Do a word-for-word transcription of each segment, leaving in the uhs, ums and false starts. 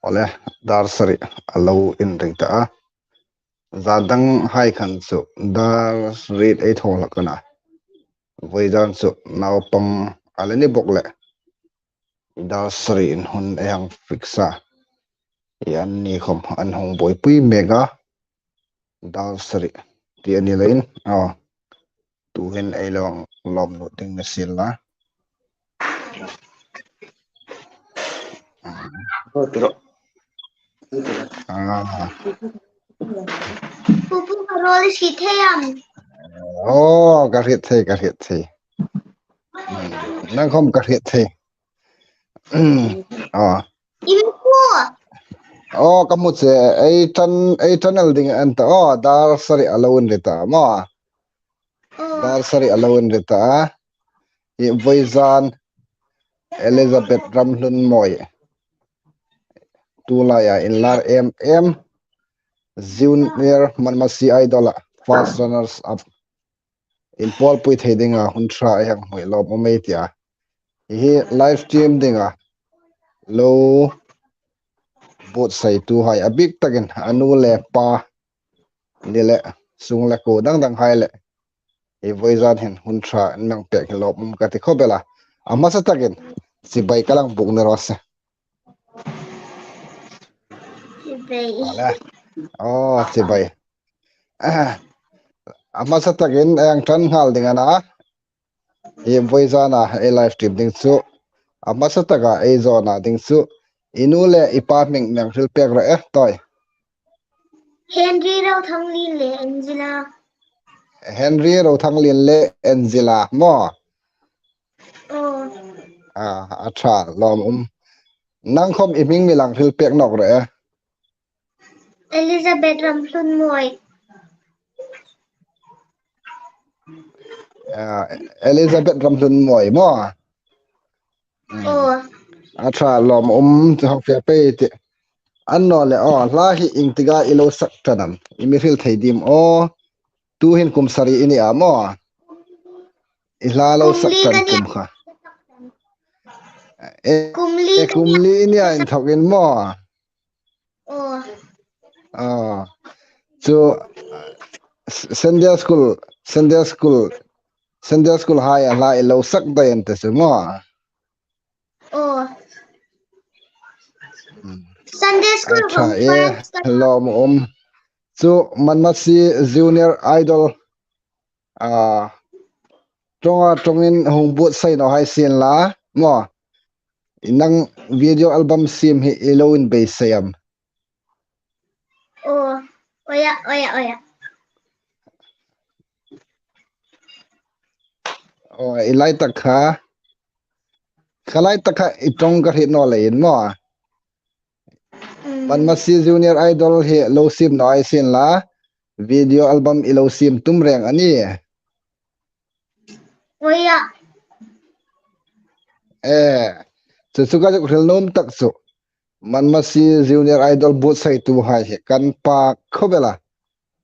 Awle, dar sari a lo inri ta a. Zan dang hai khan chu dar riet ei thaw hlak a na. Vawizan chu naupang a la ni bawk le, dar sari in hun ei hang fix a. Hi anni khawm an hung buoipui mek a. Dar sari ti a ni leiin, aw, tuhin ei lo lawm lut ding ni sienla. Ah. Pupu, ka rawl i hriet thei am? Aw, ka hriet thei, ka hriet thei. Hmm, nang khawm ka hriet thei. Hmm, aw. I mi pu. Aw, ka hmu che, ei tan, ei tan el ding an ta. Aw, dar sari a lo inri ta maw. Aw. Dar sari a lo inri ta. Hi vawizan Elizabeth Ramhlunmawi, tu laia inlar em em, Junior Manmasi Idol-a first runners up, inpawlpui thei dinga hun ṭha ei hang hmu hi lawmum ei ti a. Hi live stream dinga lo buotsai tuhai a bik takin a nu le pa ni le sung le kuo dang dang hai le hi vawizan hin hun ṭha an mi hang pek hi lawmum ka ti khawp el a. A hmasa takin chibai ka lo buk ni raw se. Chibai. Awle. Aw, chibai. Ah, a hmasa takin ei hang ṭan nghal ding a na. Hi vawizana ei live stream ding chu, a hmasa taka ei zawna ding chu, i nu le i pa hming mi hang hril pek rawh e, tawi. Henry Rothanglien le Angela. Henry Rothanglien le Angela maw. Aw. Ah, a ṭha, lawmum. Nang khawm i hming mi hang hril pek nawk rawh e. Elizabeth Ramhlunmawi. Ah, Elizabeth Ramhlunmawi maw. Hmm. Aw. A ṭha, lawmum, chu hang fe pei ti. Annawleh, aw, hla hi ieng tika i lo sak ṭan am? I mi hril thei dim aw. Tuhin kum sari i ni a maw. I hla lo sak ṭan kum kha. E, kum li i ni a inthawkin maw. Aw. Aw. Chu, uh, S-, Sunday school, Sunday school, Sunday school haia hla i lo sak dai an ta chu maw. Aw. Hmm. Sunday school. A ṭha e, lawmum. Chu Manmasi Junior Idol, ah, ṭawnga ṭawngin hung buotsai naw hai sienla maw. Nang video album siem hi i lo inbeisei am? Aw, aw a, aw a, aw a. Aw, i lai tak kha. Kha lai tak kha i ṭawng ka hriet naw leiin maw. Mm. Manmasi Junior Idol hi lo siem naw hai sienla, video album i lo siem tum reng a nih. Aw a. Eh, chu chu ka zuk hril nuom tak chu. Manmasi Junior Idol buotsaituhai hi kan pak khawp el a.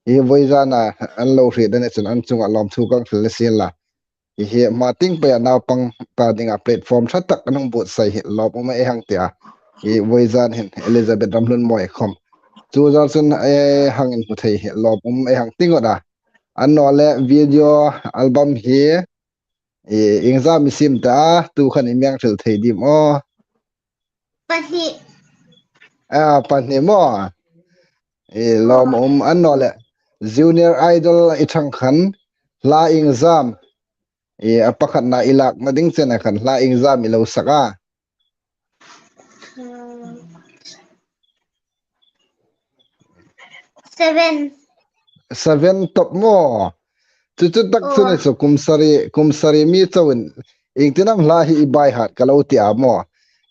Hi vawizana an lo hriet a ni chun an chunga lawmthu kan hril sienla. Hi hi hma tieng peia naupang ta dinga platform ṭha tak an hung buotsai hi lawmum ei hang ti a. Hi vawizan hin Elizabeth Ramhlunmawi khawm. Chu zan chun ei hang inhmu thei hi lawmum ei hang ti ngot a. Annawleh video album hi, i, iengzam i siem ta, tu khan i mi hang hril thei dim aw. Pahni. A, pahni maw. I, lawmum, annawleh Junior Idol i ṭhang khan hla iengzam, i, a pakhatna i lakna ding chena khan hla iengzam i lo sak a? Seven. Seven top maw. Chu chu tak chu ni chu, kum sari, kum sari mi chauin iengtin am hla hi i baihat ka lo ti a maw.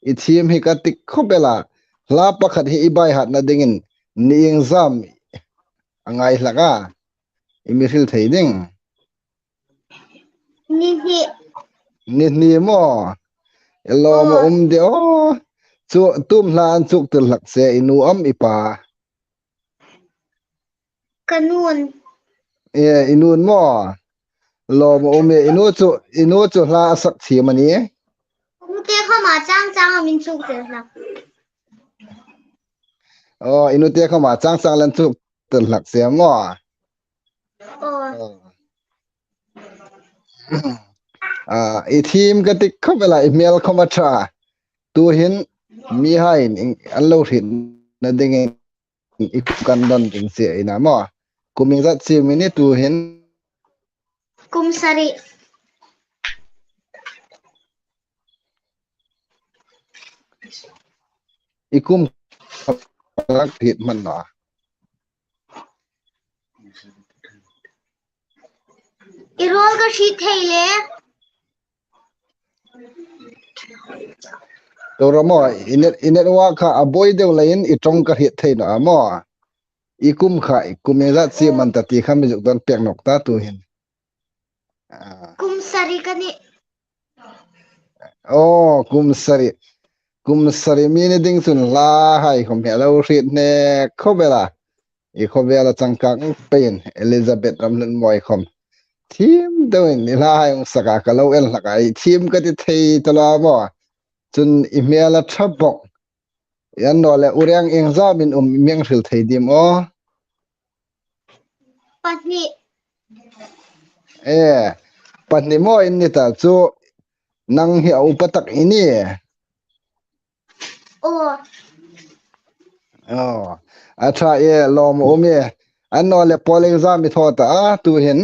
I thiem hi ka ti khawp el a. Hla pakhat hi i baihatna dingin ni iengzam a ngai hlak a? I mi hril thei ding. Ni hni. Ni hni maw. I lawmum de aw. Chu tu am hla an chuktir hlak che, i nu am i pa? Ka nun. E, i nun maw. Lawmum e, i nu chu, i nu chu hla a sak thiem a ni? Ute khawma chang chang a min chuktir hlak. Aw, i nute khawma chang chang lem chu tun hlak se maw. Aw. Aw. A, i thiem ka ti khawp el a, i hmel khawm a ṭha. Tuhin mihaiin an lo hrietna dingin i kum kan don ding che a ni maw. Kum iengzat chiem i ni tuhin? Kum sari. I kum ka hriet hman naw a. I ruol ka hriet thei le. Ro maw, i net, i network kha a buoi deu leiin i ṭawng ka hriet thei naw a maw. I kum kha, i kum iengzat chiem am a ni ta ti kha mi zuk dawn pek nawk ta tuhin. A. Kum sari ka nih. Aw, kum sari. Kum sari mi ni ding chun hlahai khawm hi a lo hriet hnek khawp el a. I khawvela changkang peiin Elizabeth Ramhlunmawii khawm thiem deuin i hlahai hung sak a, ka lo en hlak a, i thiem ka ti thei ta lo a maw. Chun i hmel a ṭha bawk. Annawleh u reng iengzat am i um, i mi hril thei dim aw? Pahni. E, pahni maw i ni ta chu, nang hi a upa tak i ni? Aw. Aw. A ṭha e, lawm um e. Annawleh pawl iengzat am i thaw ta a, tuhin?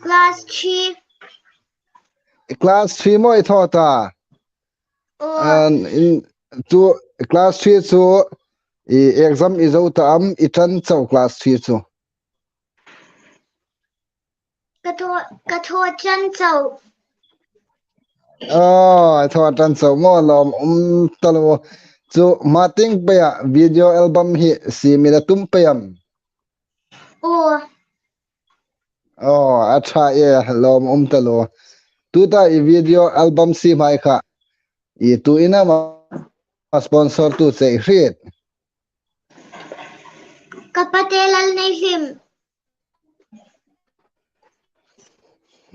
Class three. Class three maw i thaw ta? Aw. An, in, chu, class three chu, i exam i zo ta am, i ṭan chau class three chu? Ka thaw, ka thaw ṭan chau. Aw, i thaw ṭan chau maw, lawm um ta lo. Chu, hma tieng peia video album hi siem i la tum pei am? Aw. Aw, a ṭha e, lawm um ta lo. Tuta i video album siemhai kha i tu in am a sponsor tu che i hriet? Ka pate Lalneihlim.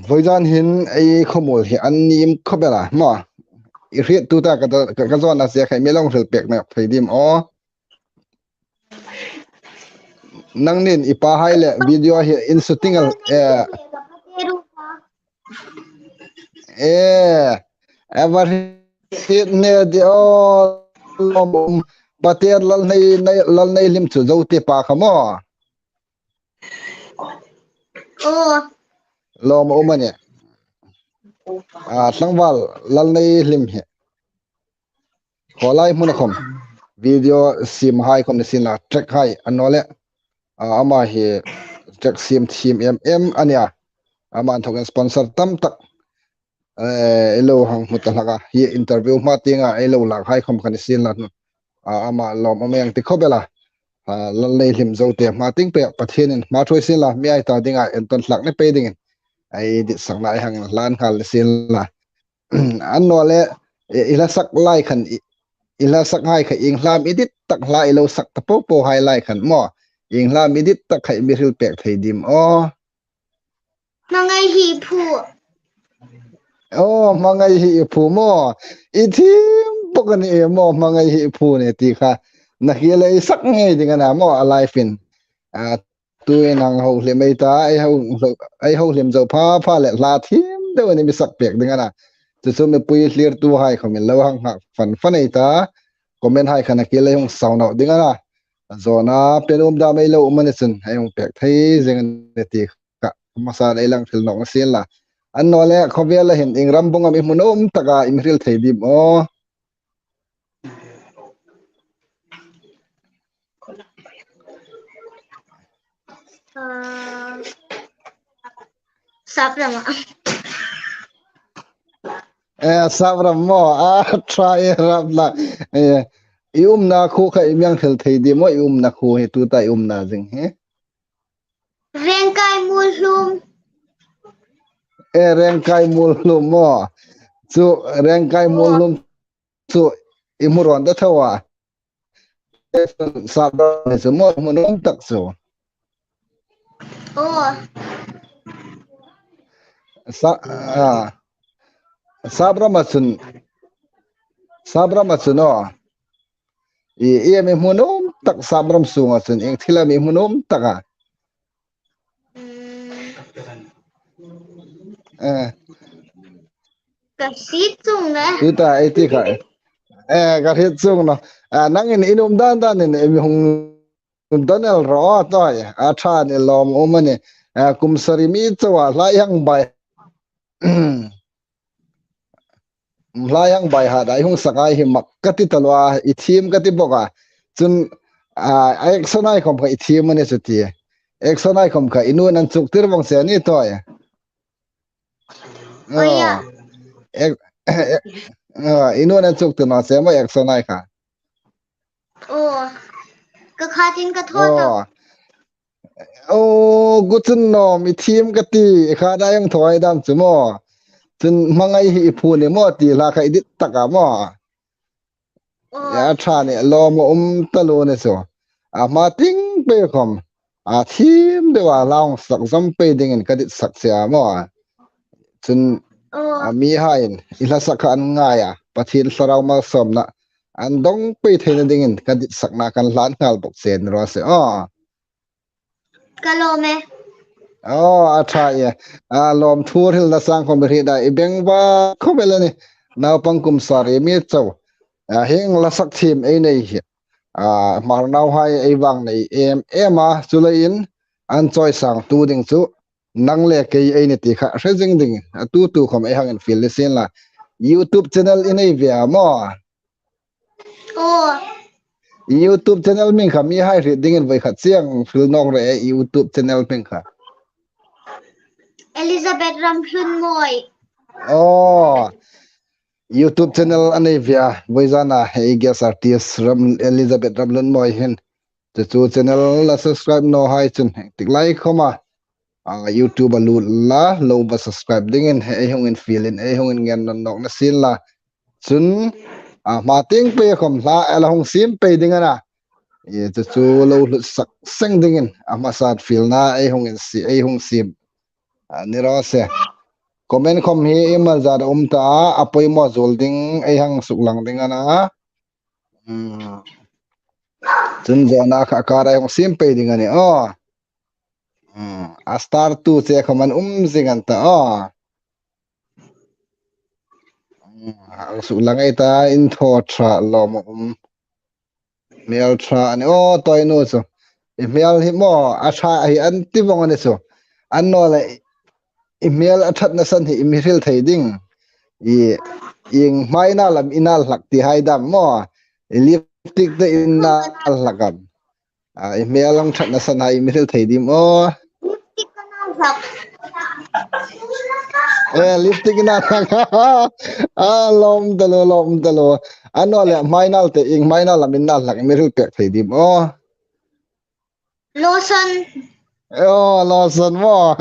Vawizan hin ei khawmuol hi an nim khawp el a maw. I hriet tuta ka, ka, ka zawna che kha i mi lo hril pek nawk thei dim aw? Nangnin i pahai le video hi in shooting a, eh, eh, ever hit ne di aw, lawm um, pate Lalnei, Nei, Lalneihlim chu Zote pa kha maw? Aw. Lawm um a nih. A, tlangval Lalneihlim hi. Khawlai hmuna khawm video siemhai khawm ni sienla, track hai annawleh, a, ama hi track siem thiem em em a nih a. Ama inthawkin sponsor tam tak, eh, ei lo hang hmu ta hlak a. Hi interview hma tienga ei lo lakhai khawm kha ni sienla. A, ama lawm um ei ti khawp el a. A, Lalneihlim Zote hma tieng peia Pathienin hma ṭhuoi sienla, mi ei ta dinga entawn hlak ni pei dingin ei ditsakna ei hang hlan nghal ni sienla. Annawleh, i, i hla sak lai khan, i, i hla sakhai kha ieng hla am i dit tak hla i lo sak ta po po hai lai khan maw, ieng hla am i dit tak kha i mi hril pek thei dim aw? Hmangai hi phu. Aw, hmangai hi phu maw. I thiem bawk a ni e maw, hmangai hi phu ni ti kha. Nakie le i sak ngei ding a na maw, a live in. A, tuin hang hohlim ei ta, ei ho, ei hohlim zo pha pha le hla thiem deu a ni mi sak pek ding a na. Chu chu mipui thlirtuhai khawmin lo hang nghak fan fan ei ta. Comment hai kha nakie le hung sau nawk ding a na. Zawna pe nuom dam ei lo um a ni chun, ei hung pek thei zing a ni ti kha hmasa ei lang hril nawk a sienla. Annawleh khawvela hin ieng ram bung am i hmu nuom taka i mi hril thei dim aw? Ah, Sap rama. Eh, Sap ram maw, a ṭha e, ram la. Eh, i umna khuo kha i mi hang hril thei dim aw, i umna khuo hi, tuta i umna zing hi? Rengkai Muolhlum. E, Rengkai Muolhlum maw. Chu Rengkai Muolhlum chu i hmu rawn ta tho a. Sap ram chu maw, hmu nuom tak chu. Aw. Sa, a. Sap rama chun. Sap rama chun aw. I, i mi hmu nuom tak Sam ram sunga chun, ieng thil a mi hmu nuom tak a. Mm. Eh. Ka hriet chuong naw. Tuta ei ti kha. Eh, ka hriet chuong naw. A, nangin i nuom dan danin i mi hung don el ro tawi. A ṭha ni, lawm um a nih. A, kum sari mi chauha hla i hang bai. Hla i hang bai hat a i hung sak a hi mak ka ti taluo a, i thiem ka ti bawk a. Chun, a, a action-hai khom kha i thiem a ni chu ti. Action-hai khom kha i nuin an chuktir vong che a ni tawi. Oi a. Ek-, ek-, a, i nuin an chuktir naw che maw action-hai kha. Aw. Ka khatin ka thaw ta. Aw. Aw, gu chun nawm, i thiem ka ti, i kha dai ang thaw dam chu maw. Chun hmangai hi i phu ni maw ti hla kha i dit tak a maw. Aw. A ṭha ni, lawm a um taluo ni chu. A hma tieng pei khom. A thiem deu a hla hung sak zawm pei dingin ka dit sak che a maw. Chun, aw, a, mihaiin i hla sak kha an ngai a, Pathien Thlarau malsawmna an dong pei theina dingin ka dit sakna kan hlan nghal bawk che ni raw se. Aw. Ka lawm e. Aw, a ṭha e. A, lawmthu hrilna sang khom i hriet a, i bengva khom el a nih. Naupang kum sari mi chau. A, hieng hla sak thiem ei nei hi. A, Hmar nauhai ei vang nei em em a, chuleiin an chawisangtu ding chu nang le kei ei ni ti kha hre zing ding, a tu tu khom ei hang infiel ni sien la. YouTube channel i nei ve a maw? Aw. YouTube channel hming kha mihai hriet dingin voi khat chieng hril nawk rawh e, YouTube channel hming kha. Elizabeth Ramhlunmawi. Aw. YouTube channel a nei ve a, voi zana hei guest artist Ram, Elizabeth Ramhlunmawi hin. Chu chu channel la subscribe nawhai chun heng tik lai khoma, a, YouTube a lut la, lo va subscribe dingin hei hung infiel in, ei hung ingen nawn nawk ni sien la. Chun, a, hma tieng pei khom hla a la hung siem pei ding a na. I, chu chu lo hlut sak seng dingin, a hmasa fielna ei hung insi-, ei hung siem. A, ni raw se. Comment khom hi i mal zat a um ta a, a poimaw zuol ding, ei hang suklang ding a na. Mm. Chun zawna kha kara hung siem pei ding a nih aw. Mm. A star tu che khom an um zing an ta aw. Mm. Hang suklang ei ta, in thaw ṭha lawm a um. Hmel ṭha a ni aw, tawi nu chu. I hmel hi maw, a ṭha hi an ti vong a ni chu. Annawleh, i hmel a ṭhatna san hi i mi hril thei ding. I, ieng hmaina lam i nal hlak ti hai dam maw. I lipstick te i nal hlak am. A, i hmel ang ṭhatna san hai i mi hril thei dim aw. Lipstick ka nal hlak. Eh, lipstick i nal hlak. A, lawm taluo, lawm taluo. Annawleh, hmaina te, ieng hmaina lam i nal hlak i mi hril pek thei dim aw. Lotion. Oh, lotion maw.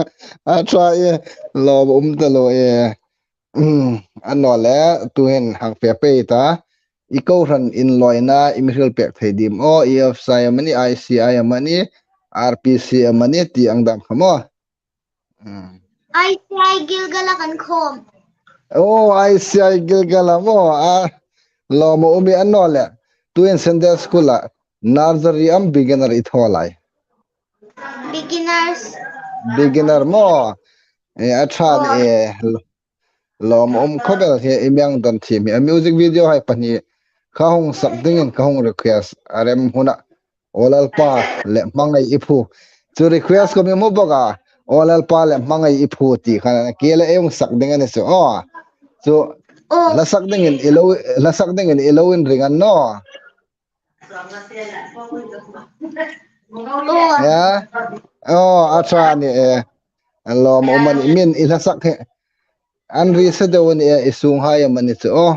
A ṭha e, lawm um taluo e. Mm, annawleh, tuhin hang fe pei ta. I kohran inlawina i mi hril pek thei dim aw, E F C I amani, I C I amani, R P C amani, ti ang dam kha maw. Mm. I C I Gilgal-a kan khawm. Oh, I C I Gilgal-a maw. A, lawm a um e, annawleh. Tuhin Sunday school-a nursery am beginner i thaw lai? Beginners. Beginner maw. E, a ṭha ni e. Lawm a um khawp el hi i mi hang don thiem hi. A music video hai pahni ka hung sak dingin ka hung request a, rem huna. Aw Lalpa le hmangai i phu. Chu request ka mi hmu bawk a. Aw Lalpa le hmangai i phu ti khan a ni. Kei le ei hung sak ding a ni chu. Aw. Chu hla sak dingin i lo, hla sak dingin i lo inring a ni naw. Aw. Ya. Aw, a ṭha ni e. A lawm a um a nih. Min i hla sak hi. An ri sa deu a ni e, i sunghai amani chu. Aw.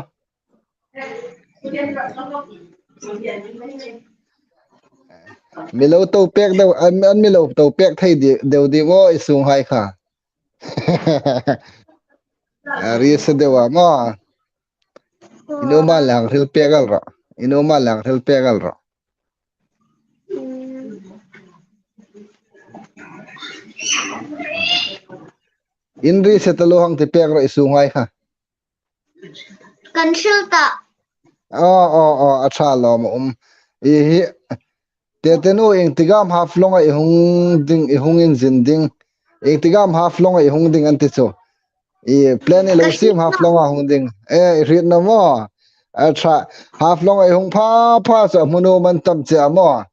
Mi lo to pek deu, an, an mi lo to pek thei di, deu di maw i sunghai kha. A ri sa deu a maw. I nuom a le hang hril pek el rawh. I nuom a le hang hril pek el rawh. In ri sa taluo hang ti pek rawh i sunghai kha. Kan hril ta. Aw, aw, aw, a ṭha lawm a um. I hi, Tetenu, iengtik am Haflonga i hung ding, i hung inzin ding. Iengtik am Haflonga i hung ding an ti chu. I plan i lo siem Haflonga hung ding. E, i hriet naw maw? A ṭha, Haflonga i hung pha pha chu a hmu nuom an tam che a maw?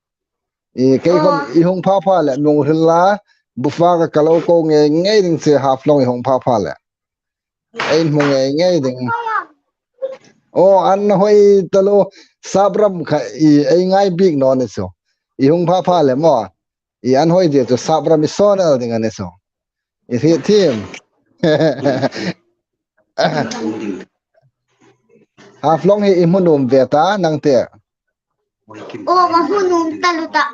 I kei khom i hung pha pha le mi hril la, bu faka ka lo ko ngei ngei ding che Haflong i hung pha pha le. Ei hmu ngei ngei ding. Aw, an hoi taluo, Sapram kha i ei ngai bik naw ni chu. I hung pha pha le maw. I an hoi ding chu Sapram i sawn el ding a ni chu. I hriet thiem. Haflong hi i hmu nuom ve ta, nang te. Aw, ka hmu nuom taluo ta.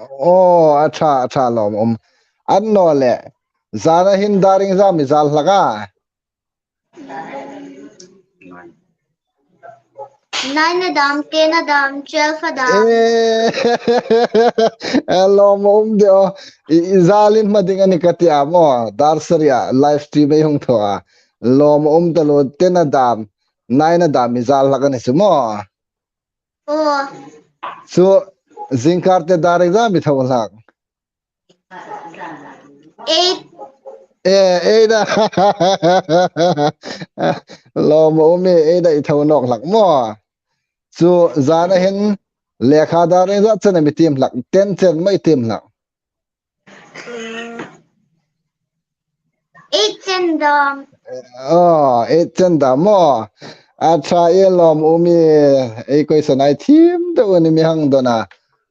Aw, a ṭha, a ṭha, lawmum. Annawleh, zana hin dar iengzam i zal hlak a? Nine a dam, ten a dam, twelve a dam. E, lawmum de aw. I, i zalin hma ding a ni ka ti a maw. Dar sari a, live stream ei hung thaw a. Lawmum taluo, ten a dam, nine a dam i zal hlak a ni chu maw. Aw. Chu, zingkar te dar iengzam i thaw hlak? Eight. E, eight a. Lawmum e, eight a i thaw nawk hlak maw. Chu, zana hin lekha dar iengzat chen am i tiem hlak? Ten chen am i tiem hlak? Eight chen dam. Aw, eight chen dam maw. A ṭha e, lawmum e, ei question-a i thiem deu a ni mi hang dawna.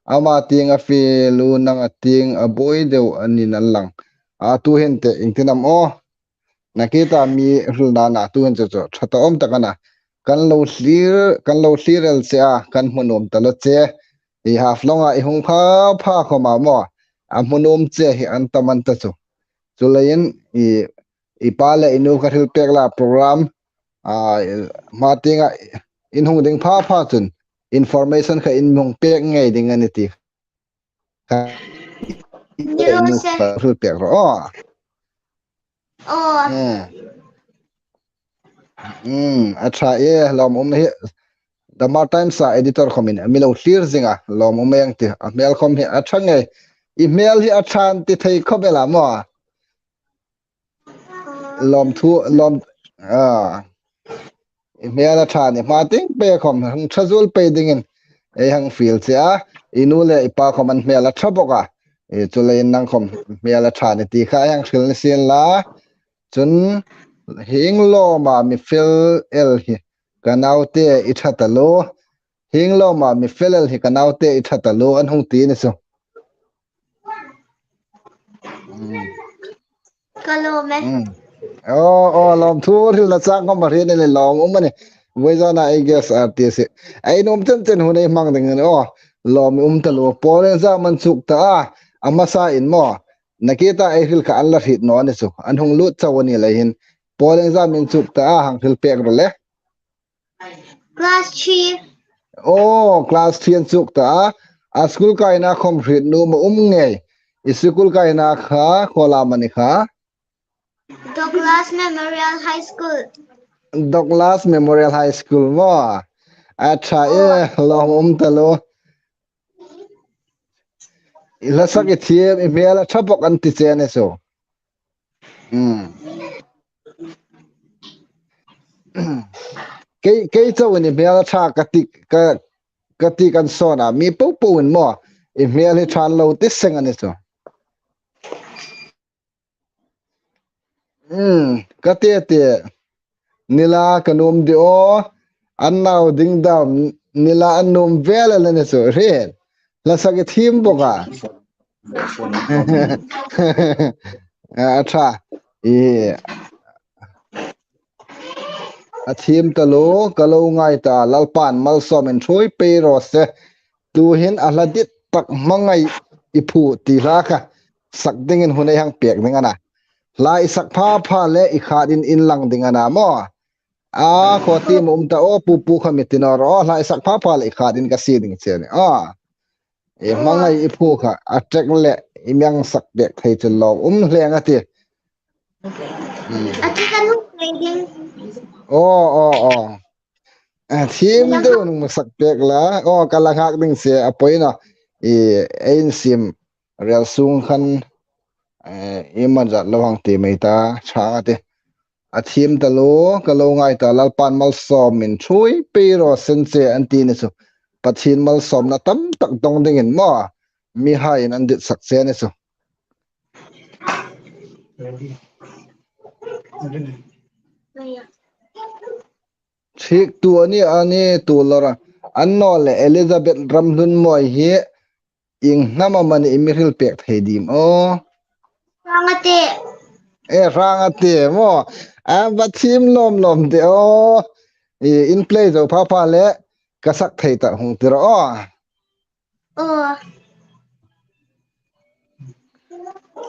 Ama tieng a fel u, nang a tieng a buoi deu a ni naw lang. A, tu hin te iengtin am aw. Nakie ta mi hrilna na tu hin chu chu ṭha tawm tak a na. Kan lo thlir, kan lo thlir el che a, kan hmu nuom taluo che. I Haflonga i hung pha pha khom a maw. A hmu nuom che hi an tam an ta chu. Chuleiin i, i pa le i nu ka hril pek la program, a, hma tienga in hung ding pha pha chun information kha in hung pek ngei ding a ni ti kha. Ni lo se. Hril pek ro. Aw. Aw. Hmm. Hmm, a ṭha e, lawmum hi. The Mar Times-a editor khomin mi lo thlir zing a, lawmum e ang ti. A hmel khom hi a ṭha ngei. I hmel hi a ṭha an ti thei khawp el a maw. Lawmthu, lawm, a. I hmel a ṭha ni hma tieng pei khom hang ṭha zuol pei dingin ei hang fiel che a. I nu le i pa khom an hmel a ṭha bawk a. I chuleiin nang khom hmel a ṭha ni ti kha ei hang hril ni sien la. Chun, hieng lawma mi fel el hi ka naute i ṭha taluo. Hieng lawma mi fel el hi ka naute i ṭha taluo an hung ti ni chu. Mm. Ka lawm e. Mm. Aw, aw, lawmthu hrilna chang khom a hriet ni lawmum a ni. Vawizana ei guest artist hi. Ei nuom chen chen hun ei hmang ding a ni aw. Lawmum taluo. Pawl iengzam an chuk ta a. A hmasain maw. Nakie ta ei hril kha an la hriet naw ni chu. An hung lut chau a ni lei hin. Pawl iengzam in chuk ta a hang hril pek ro le. Class three. Aw, class three an chuk ta a. A school kaina khom hriet nuom a um ngei. I school kaina kha khaw lam a ni kha? Douglas Memorial High School. Douglas Memorial High School maw. A ṭha e, lawmum taluo. I hla sak i thiem, i hmel a ṭha bawk an ti che a ni chu. Hmm. Kei, kei chauin i hmel a ṭha ka ti, ka, ka ti kan sawn a, mi popo in maw. I hmel hi ṭha an lo ti seng a ni chu. Hmm, ka ti ti. Nila ka nuom de aw, an nau ding dam, nila an nuom vel a ni chu, hriet. Hla sak i thiem bawk a. A ṭha. I, a thiem taluo, ka lo ngai ta, Lalpan malsawmin ṭhuoi pei raw se. Tuhin a hla dit tak hmangai i phu ti hla kha sak dingin hun ei hang pek ding a na. Hla i sak pha pha le i khat in inlang ding a na maw. A, khaw ti ma um ta aw, pu pu kha mi ti naw ro, hla i sak pha pha le i khat in ka sie ding che ni. A. I hmangai i phu kha, a ṭek le i mi hang sak pek thei chu lawmum hleng a ti. Hmm. A ti ka nu thei ding. Aw, aw, aw. A thiem deu nung masak pek la. Aw, ka la nghak ding se a poi na. I, ei insiem rel sung khan, eh, i man zat lo hang ti mai ta, chang a ti. A thiem ta lo, ka lo ngai ta, Lalpan malsawm in thui pei ro sen che an ti ni chu. Pathien malsawmna tam tak dong dingin maw. Mihaiin an dit sak che ni chu. Thik tu ani, ani tu lora. An naw le Elizabeth Ramhlunmawii hi ieng hnam am a ni i mi hril pek thei dim aw. Rangate. E, Rangate maw. A, va thiem lawm lawm te aw. I, in play zo pha pha le ka sak thei ta hung ti ro aw. Aw.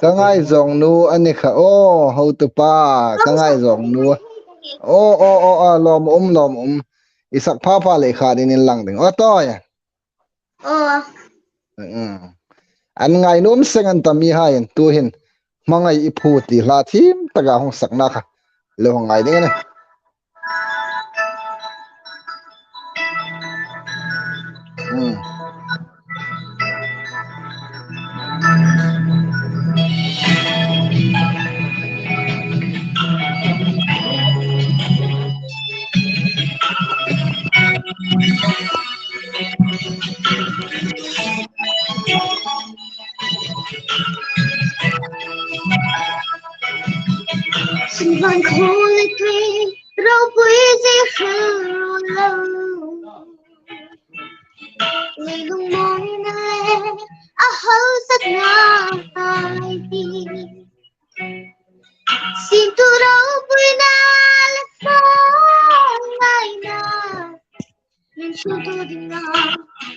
Ka ngaizawng nu a ni kha aw, hotupa, ka ngaizawng nu. Aw, aw, aw, aw, lawm um, lawm um. I sak pha pha le kha dingin inlang ding. Aw, tawi. Aw. Mm. An ngainuom seng an ta mihaiin, tuhin hmangai i phu ti hla thiem taka hung sakna kha lo ngai ding a nih. Hmm. Sin van khole ke ropui je khalo. Leilung mawina le a hausakna hai ti. Sin tu ropuina le fa ngaina. Min chu tu dinga,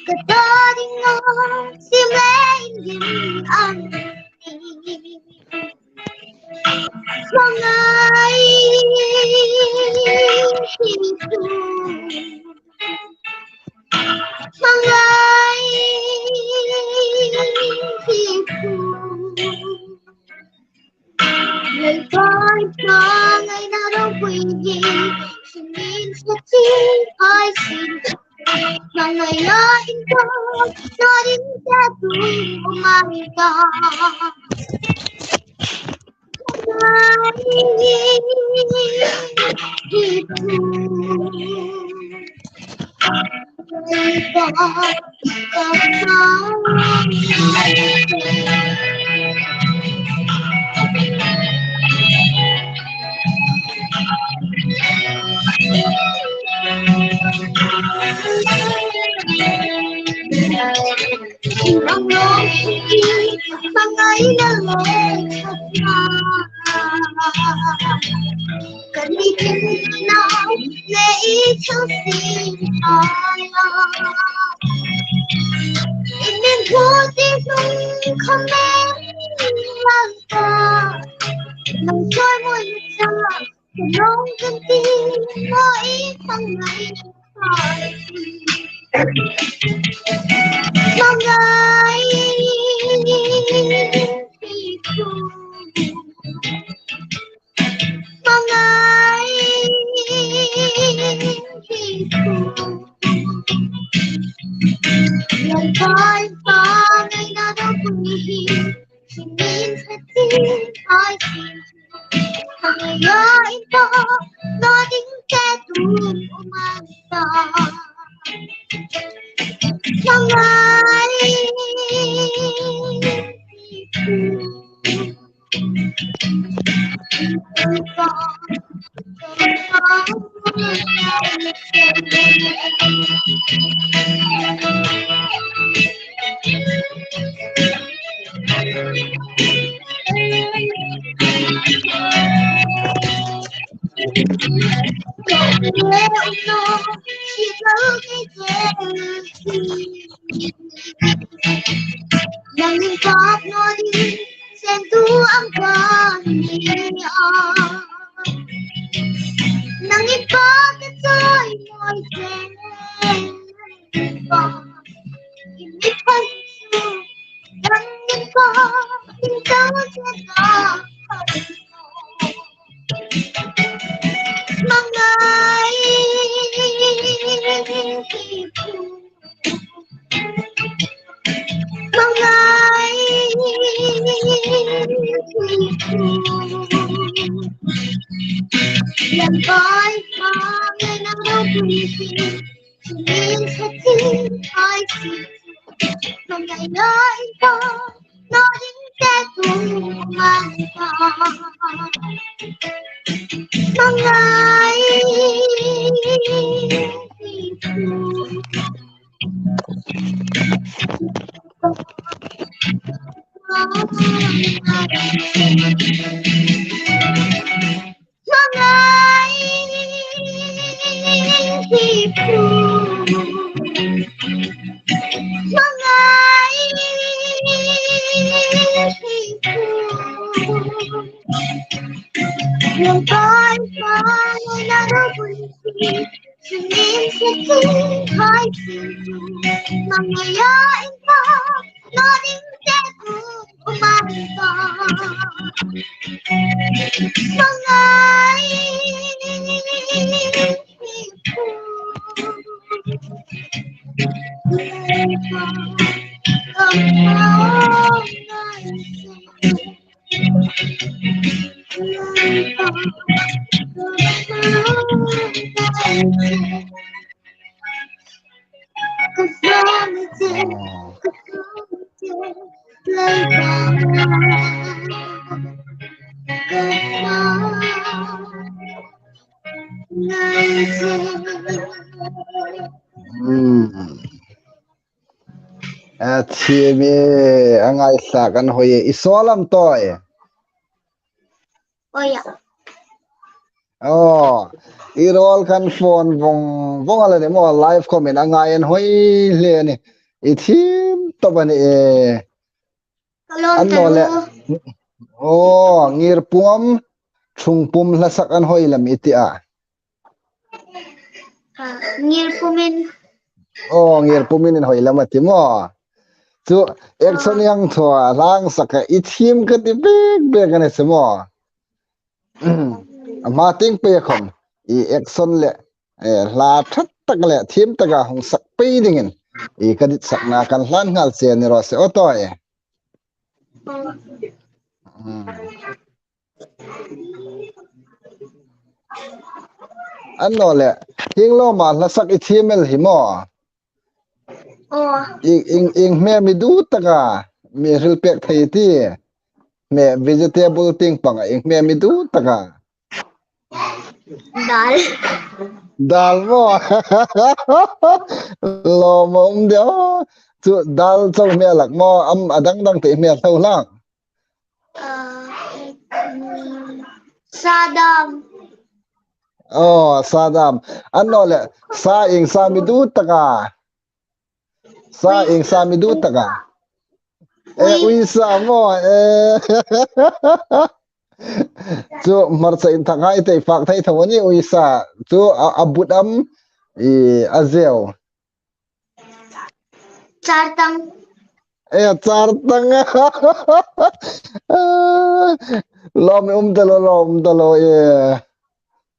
ka ta dinga, sim le indim ang. Hmangai hi tu. Hmangai hi tu. Lalpan hmangaina ropui hi, sinin sa chi hai sin. Hmangaina in ta, sa rin ta tu, umang ta. Hmangai hi tu. Nangin pat no ding sen tu ang kan ni a. Nangin pat ka choi moi sen pa. Ini pan su nangin pat in tau sen ka. Hmangai Hmm. A thi mi, a ngaithlak an hoi e, i sawl am tawi? Oi a. Oh, i rawl kan phone vong vong a la ni maw, live comment a ngai an hoi hle a ni. I thiem tawp a ni e. Ka lawm ta lo. An naw le. Oh, Ngirpum, Thungpum hla sak an hoi lam i ti a. Ah, Ngirpumin. Oh, Ngirpumin in hoi lam a ti maw. Chu action yang thua lang saka i thiem ka ti bek bek a ni chu maw. A hma ting pe khom i action le, eh, hla that tak le thiem taka hung sak pei dingin i ka dit sakna kan hlan nghal che ni raw se aw tawi. Hmm. An naw le, hieng lawma hla sak i thiem el hi maw. Oh. I, i, i hme mi duh taka mi hril pek thei ti. Hme vegetable ting panga i hme mi duh taka. Dal. Dal maw. Lawm a um de. Chu dal chau hme lak maw, am a dang dang te hme hlau hlak. Ah, mm, sa dam. Oh, sa dam. An naw le, sa ieng sa mi duh taka. Sa ieng sa mi duh taka. Eh, ui sa maw, eh. Chu hmarcha inthak hai te fak thei tho a ni, ui sa. Chu a, a but am, i, a zeu. Chartang. E, chartang. Lawm um ta lo, lawm um ta lo, e.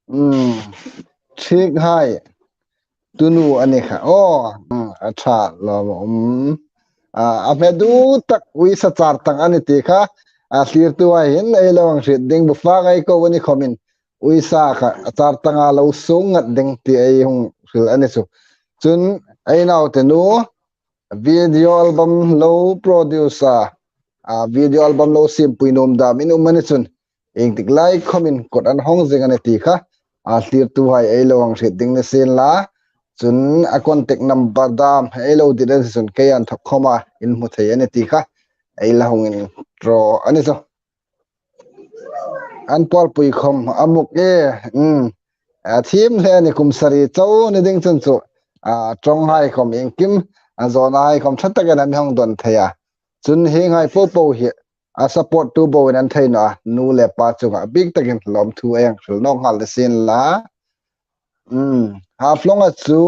Hmm. Thik hai. Tunu a ni kha. Oh, hmm, a ṭha lawm um. A, a hme duh tak uisa chartang a ni ti kha. A thlirtu hai hin ei lo hang hriet ding, bu fak ei ko a ni khomin. Uisa kha a chartanga lo sung ngat ding ti ei hung hril a ni chu. Chun ei naute nu video album lo produce a, a video album lo siempui nuom dam in um a ni chun, ieng tik lai khomin kut an hawng zing a ni ti kha a thlirtu hai ei lo hang hriet ding ni sien la. Chun a contact number dam ei lo dit a ni chun kei an thawk khoma in hmu thei a ni ti kha ei la hung inṭaw a ni chu. An pawlpui khom a muk e, um, a thiem hle a ni, kum sari chau ni ding chun chu, a, ṭawng hai khom iengkim, a zawna hai khom ṭha takin a mi hang dawn thei a. Chun hieng hai po po hi a support tu boin an thei naw a, nu le pa chunga bik takin lawmthu ei hang hril nawk nghal ni sien la. Um, Haflonga chu,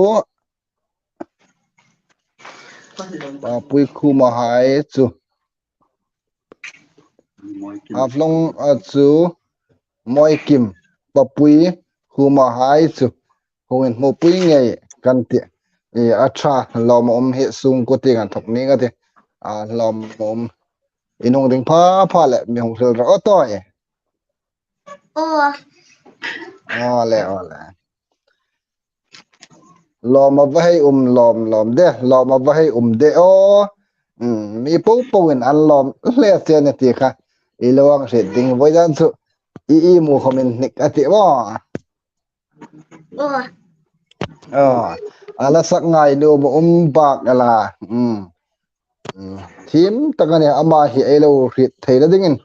a, Pu Khuma hai chu. Haflonga chu Moikim, Papui, Khuma hai chu hung inhmupui ngei kan ti. I, a ṭha, lawm um hi sung ko ti kan thawk ning a ti. A, lawm um. I nung ding pha pha le mi hung hril rawh aw tawi. Aw. Ole, ole. Lawm a va hei um lawm lawm de, lawm a va hei um de aw. Mm, mi po po in an lawm hle che a ni ti kha. I lo hang hriet ding voi dan chu. I, i mu khawm inhnik a tih maw. Aw. Aw. A la sak ngai nuom a um bak a la. Mm. Mm. Thiem tak a nih, ama hi ei lo hriet theina dingin.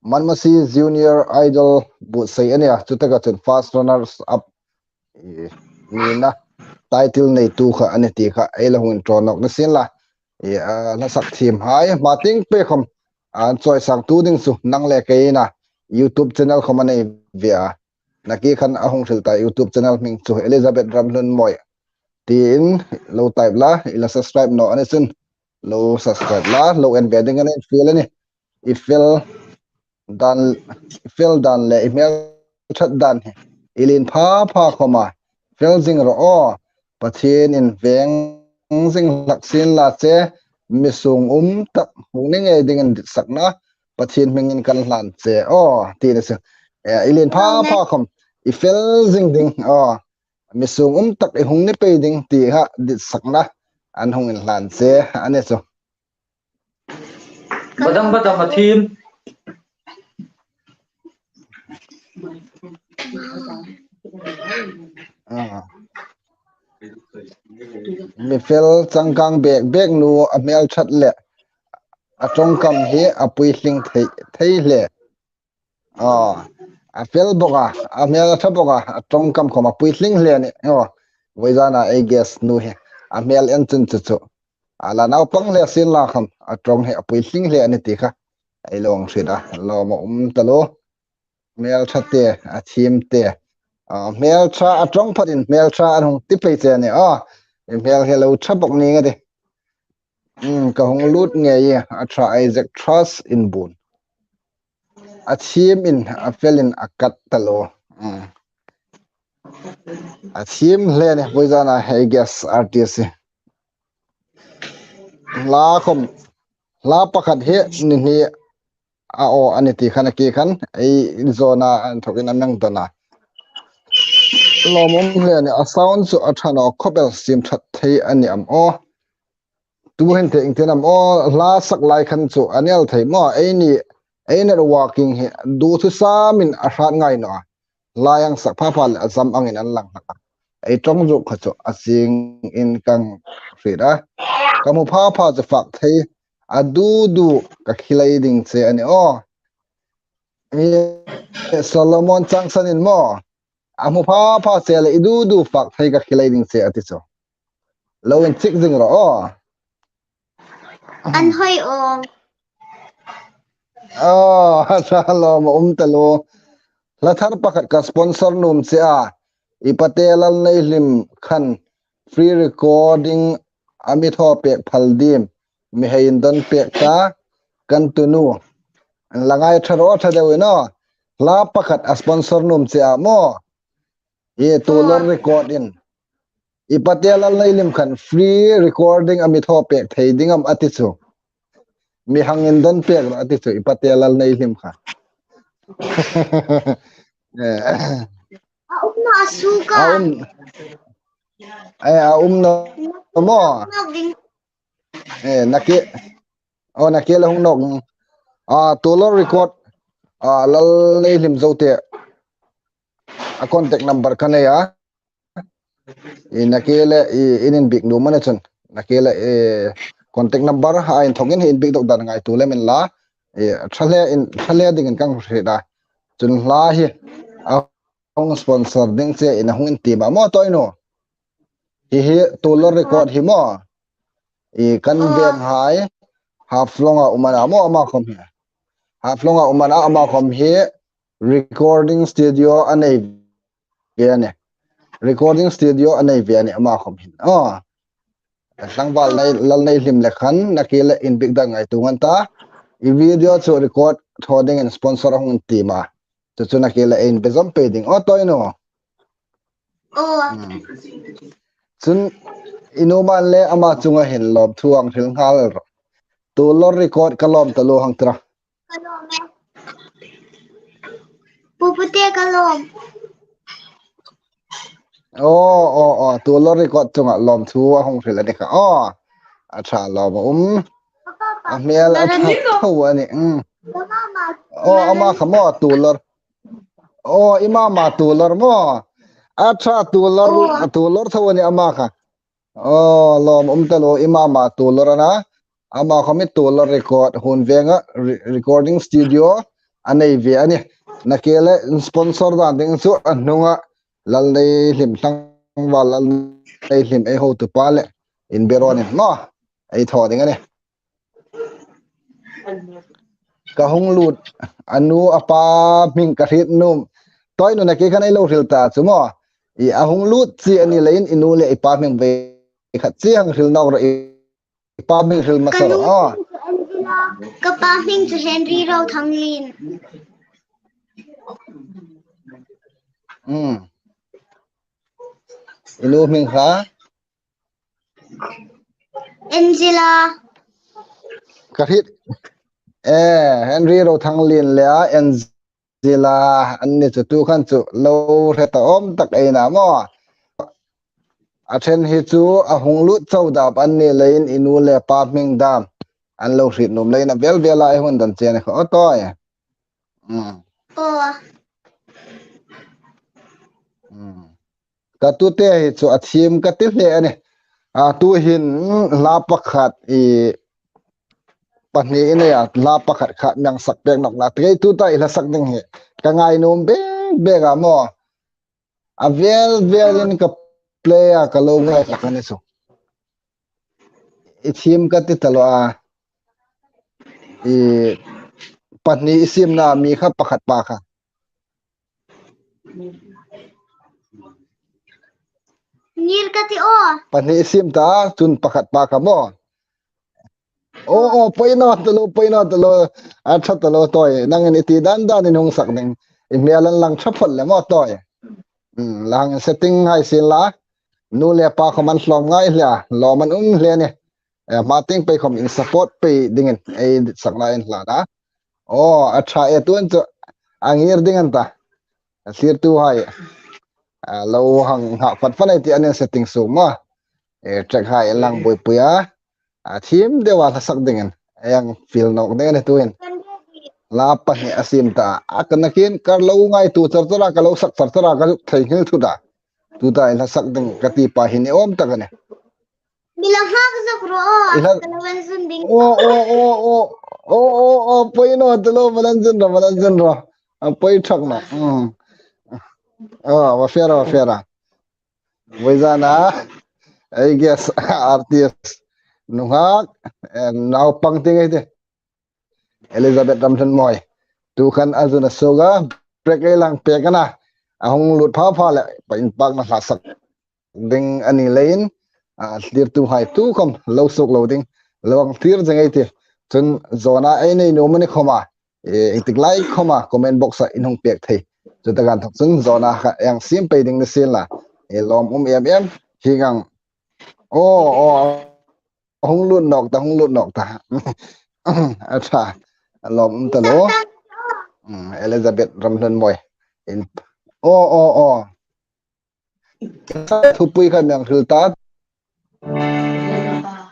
Manmasi Junior Idol buotsai a nih a. Chutaka chun first runners up, i, nina title neitu kha a ni ti kha ei lo hung inṭawn nawk ni sien la. I, a, hla sak thiem hai, hma tieng pei khawm an chawisangtu ding chu nang le kei a nih a. YouTube channel khawm a nei ve a. Nakie khan a hung hril ta YouTube channel hming chu Elizabeth Ramhlunmawi tiin lo type la, i la subscribe naw a ni chun lo subscribe la, lo en ve ding a ni, fiel a nih. I fel dan, i fel dan le i hmel ṭhat dan hi i lien pha pha khawma fel zing rawh aw. Pathienin veng zing hlak sien la che, mi sung um tak hung ni ngei dingin ditsakna Pathien hmingin kan hlan che aw, ti ni chu. E, i lien pha pha khawm i fel zing ding aw. Mi sung um tak i hung ni pei ding ti kha ditsakna an hung inhlan che a ni chu. Badam badam a thiem. Ah. Mi fel changkang bek bek nu a hmel ṭhat le a ṭawngkam hi a puitling thei, thei hle. Aw, a fel bawk a, a hmel a ṭha bawk a, a ṭawngkam khawm a puitling hle a nih. Aw, voi zana ei guest nu hi a hmel en chun chu chu. A la naupang hle sien la khawm, a ṭawng hi a puitling hle a ni ti kha ei lo hang hriet a, lawm a um taluo. Hmel ṭha te, a thiem te. A, hmel ṭha, a ṭawng phatin hmel ṭha an hung ti pei che a nih. Aw, i hmel hi lo ṭha bawk ning a tih. Mm, ka hung lut ngei a, a ṭha Isaac Trust Inbuon. A thiem in, a fel in a kat taluo. Mm. A thiem hle a nih, voi zana ei guest artist hi. Hla khawm, hla pakhat hi ni hni a aw a ni ti khan a ki khan, ei inzawna an thawkin a meng dawn a. Lawm um hle a nih, a sound chu a ṭha naw khawp el, siem ṭhat thei a ni am aw. Tu hin te ieng tin am aw, hla sak lai khan chu a ni el thei maw, eini, ei networking hi duthusam in a hrat ngai naw a. Hla hang sak pha pha le a zam angin an lang hlak a. Ei ṭawng zuk kha chu a zing in kan hriet a. Ka hmu pha pha chu fak thei a, du du ka khilai ding che a nih aw. I Solomon Changsan in maw, a hmu pha pha che le i du du fak thei ka khilai ding che a ti chu. Lo inchik zing rawh aw. An hoi aw. Aw, a ṭha, lawm a um taluo. Hla thar pakhat ka sponsor nuom che a. I pate Lalneihlim khan free recording a mi thaw pek phal diem. Mi hei indon pek ta kan tunu. An la ngai ṭha rawh, ṭha deu in aw. Hla pakhat a sponsor nuom che a maw. I Tulor Record in. I pate Lalneihlim khan free recording a mi thaw pek thei ding am a ti chu. Mi hang indon pek rawh a ti chu, i pate Lalneihlim kha. Eh. A um naw a suok a. A um. Eh, a um naw maw. Nawk ding. Eh, nakie. Aw, nakie la hung nawk. Ah, Tulor Record. Ah, Lalneihlim Zote. A contact number ka nei a. I nakie le, i, in inbiek nuom a ni chun. Nakie le, i, contact number a inthawkin hi inbiek dawk dan ngaituo lem inla. I, ṭha hle in, ṭha hle dingin kan hriet a. Chun hla hi a hung sponsor ding che in a hung intiem a maw Toinu. Hi hi Tulor Record hi maw. I kan veng hai Haflong a um a na maw ama khawm hi. Haflong a um a na ama khawm hi recording studio a nei ve a nih. Recording studio a nei ve a nih ama khawm hin. Aw. Tlangval nei, Lalneihlim le khan nakie le inbiek dan ngaituo ngan ta. I video chu record thaw dingin sponsor a hung intiem a. Chu chu nakie le inbe zawm pei ding. Aw Toinu. Aw. Hmm. Chun i numan le ama chunga hin lawmthu hang hril nghal rawh. Tulor Record ka lawm taluo hang ti rawh. Ka lawm e. Pu Pute ka lawm. Aw, aw, aw, Tuolor record chunga lawmthu a hung hril a ni kha. Aw, a ṭha lawm a um. A hmel a ṭha tho a nih. Mm. Aw, ama kha maw Tuolor. Aw, i mama Tuolor maw. A ṭha Tuolor, Tuolor tho a nih ama kha. Aw, lawm um taluo, i mama Tuolor a na. Ama khawm hi Tuolor record, Huonvenga re-, recording studio a nei ve a nih. Nakie le sponsor dan ding chu a hnunga Lalneihlim Tlangval, Lalneihlim ei hotupa le inberonin maw ei thaw ding a nih. Ka hung lut a nu a pa hming ka hriet nuom. Tawi nu, nakie khan ei lo hril ta chu maw. I a hung lut chi a ni leiin i nu le i pa hming ve khat chi hang hril nawk rawh, i pa hming hril hmasa rawh. Aw. Ka pa hming chu Henry Rothanglien. Mm. I nu hming kha? Angela. Ka hriet. Eh, Henry Rothanglien le a Angela an ni chu tu khan chu lo hre ta awm tak ei na maw. A ṭhen hi chu a hung lut chau dap an ni leiin i nu le pa hming dam an lo hriet nuom leiin a vel vela ei hung dan che a ni kha aw Tawi. Mm. Aw. Mm. Ka tute hi chu a thiem ka ti hle a nih. A, tuhin, mm, hla pakhat i pahni i nei a, hla pakhat kha mi hang sak pek nawk la. Kei tuta i hla sak ding hi ka ngai nuom bek bek a maw. A vel velin ka play a, ka lo ngai hlak a ni chu. I thiem ka ti taluo a. I pahni i siemna mi kha pakhat pa kha. Ngir ka ti aw. Pahni i siem ta, chun pakhat pa kha maw. Aw, aw, poi naw taluo, poi naw taluo. A ṭha taluo Tawi. Nangin i ti dan danin hung sak ding. I hmel an lang ṭha phawt le maw Tawi. Hmm, lang setting hai sien la. Nu le pa khawm an hlawm ngai hle a. Lawm an um hle a nih. Eh, hma tieng pei khawm in support pei dingin ei sak lai in hlan a. Aw, a ṭha e, tuhin chu a ngir ding an ta. A thlirtuhai, a, lo hang nghak fat fat ei ti a nih setting sung maw. E, track hai lang buoipui a. A thiem deu a hla sak dingin ei hang fiel nawk ding a nih tuhin. Hla pahni a siem ta. A, ka nakin ka lo ngaituo char char a, ka lo sak char char a, ka zuk theinghil thut a. Tuta i hla sak ding ka ti pa hi ni awm tak a nih. Mi la nghak zuk ro, i hla- ka lo en zun ding. Aw, aw, aw, aw. Aw, aw, aw, poi naw taluo, va lan zun rawh, va lan zun rawh. A poi ṭhak naw. Mm. Aw, va fe rawh, va fe rawh. Vawizana, I guess, artist nunghak, eh, naupang ti ngei ti. Elizabeth Ramhlunmawii. Tu khan a zun a suok a, break ei lang pek a na. A hung lut pha pha le, pa inpakna hla sak ding a ni leiin, a, thlirtuhai tu khawm lo suok lo ding, lo hang thlir zing ei ti. Chun zawna ei nei nuom a ni khawma, e, ieng tik lai khawma comment box-a in hung pek thei. Chu taka inthok chun zawna kha ei hang siem pei ding ni sienla. E, lawm um em em, hi gang. Aw, aw, hung lut nawk ta, hung lut nawk ta. A ṭha, a lawm um taluo. Mm, Elizabeth Ramhlunmawii. In, aw, aw, aw. Thupui kha mi hang hril ta.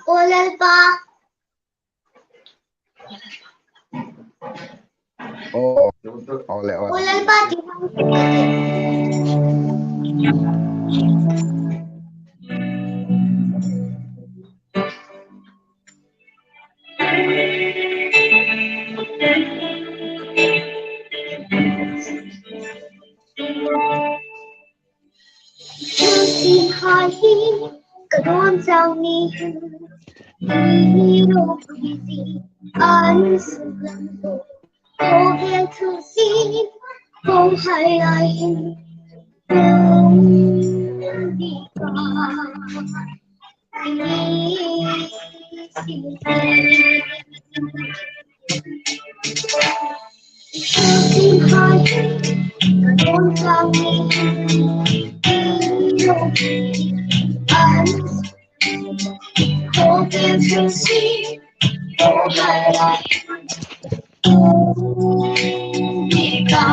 Aw Lalpa. Aw, aw le, aw le. Aw Lalpa ti. Thil simhai hi ka dawn chang ni hin, ni ropui zing an suklang lo. Khawvel thil simhai lai hin, ni ka.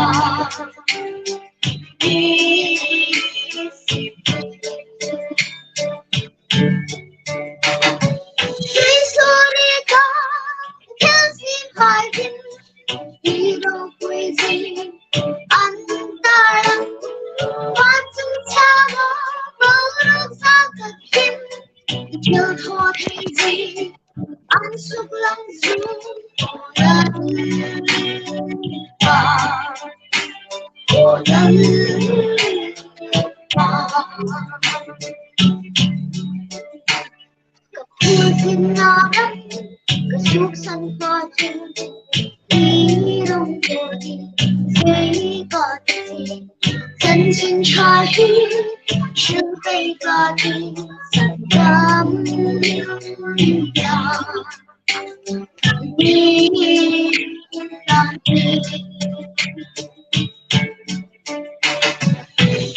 Thil thaw thei zie an suklang zu. Aw Lalpa, aw Lalpa. Ka phur tlin na ram, ka suksan ta chu, i rawng ko ding sei ka ti. Chanchin ṭha hi, hril pei ka ti, sandam ta. Ni ta ni.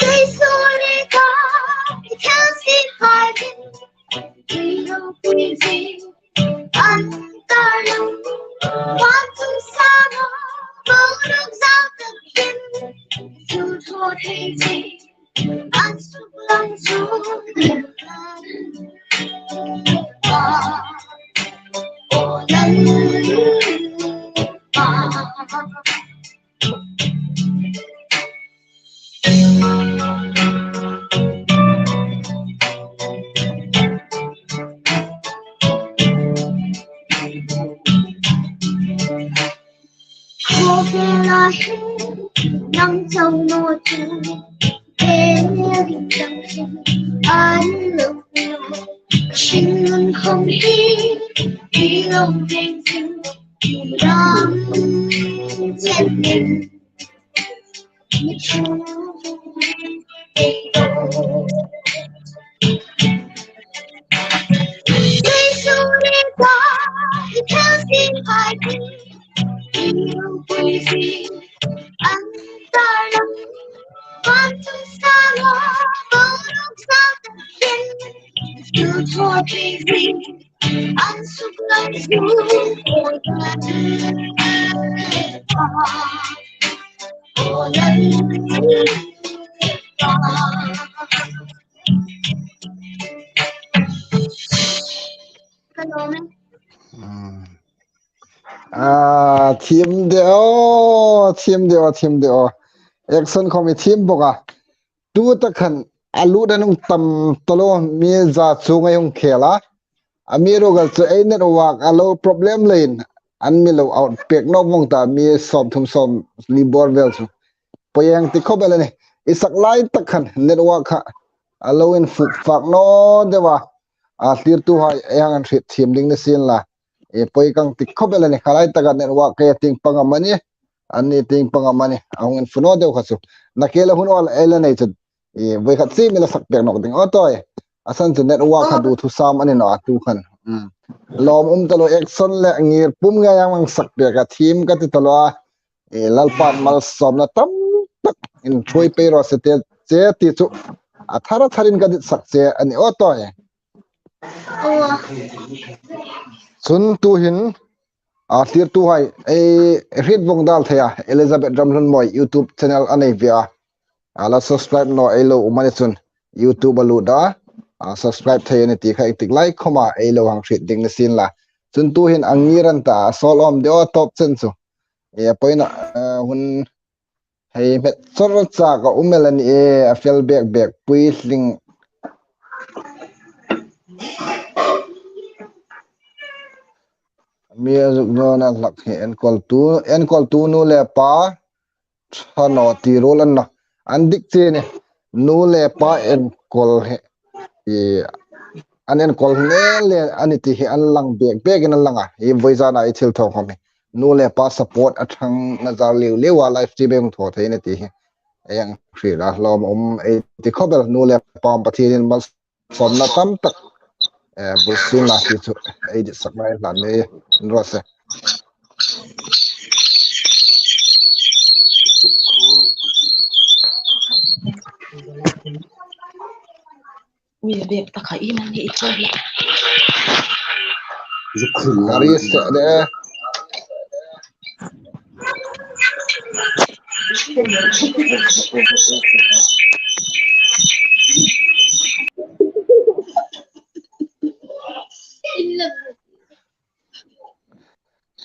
Kei suri ka, kei si ka din. Khawvela hin nang chau naw chu, he ring chang chin an lo lo. Ka hringnun khawm hi, hi lo reng chin, hi ram chen ning. Hello, ma'am. Hmm. Ah, thiem de aw, thiem de aw, thiem de aw. Action khawm i thiem bawk a. Tu ta khan a lut an hung tam taluo, mi za chu ngai hung khel a. Amiruokchu ei network a lo problem leiin an mi lo out pek nawk vong ta, mi sawmthum sawmli bor vel chu. Poi ang ti khawp el a nih. I sak lai tak khan network kha a lo infuk fak naw deu a. A thlirtuhai ei hang hriet thiem ding ni sien la. E, poi kang ti khawp el a nih, kha lai taka network kei tieng pang amanih, anni tieng pang amanih, a hung infu naw deu kha chu. Nakie la hun awl ei la nei chun, e, voi khat chie mi la sak pek nawk ding aw tawi. A san chu network kha duthusam a ni naw a tu khan. Hmm. Lawm um taluo, action le ngir pum ngai ang ang sak pek a thiem ka ti taluo a. E, Lalpan malsawmna tam tak inthuoi pei raw se te che ti chu a thar a tharin ka dit sak che a ni aw tawi. Aw. Chun tu hin, a thlirtuhai ei hriet vong dal thei a, Elizabeth Ramhlunmawi YouTube channel a nei ve a. A la subscribe naw ei lo um a ni chun YouTube a lut a, a subscribe thei a ni ti kha i tik lai khawma ei lo hang hriet ding ni sien la. Chun tu hin a ngir an ta, a sawl awm deu a tawp chen chu. E, poina, e, hun hei hmet chawr chak a um el a ni e, a fel bek bek, puitling. Mi a zuk dawn a hlak hi enkawltu, enkawltu nu le pa ṭha naw ti ruol an naw. An dik che ni, nu le pa enkawl hi, i, an enkawl hmel le a ni ti hi an lang bek bekin an lang a. Hi voi zana i thil thaw khawm hi nu le pa support a ṭhang na zar liu liu a live stream ei hung thaw thei a ni ti hi ei hang hriet a, lawm um ei ti khawp el. Nu le pa Pathienin malsawmna tam tak, e, bul sien la ti chu ei dit sak lai hlan ni raw se. Mi bek taka i man hi i chawi hi. Ka ri se de.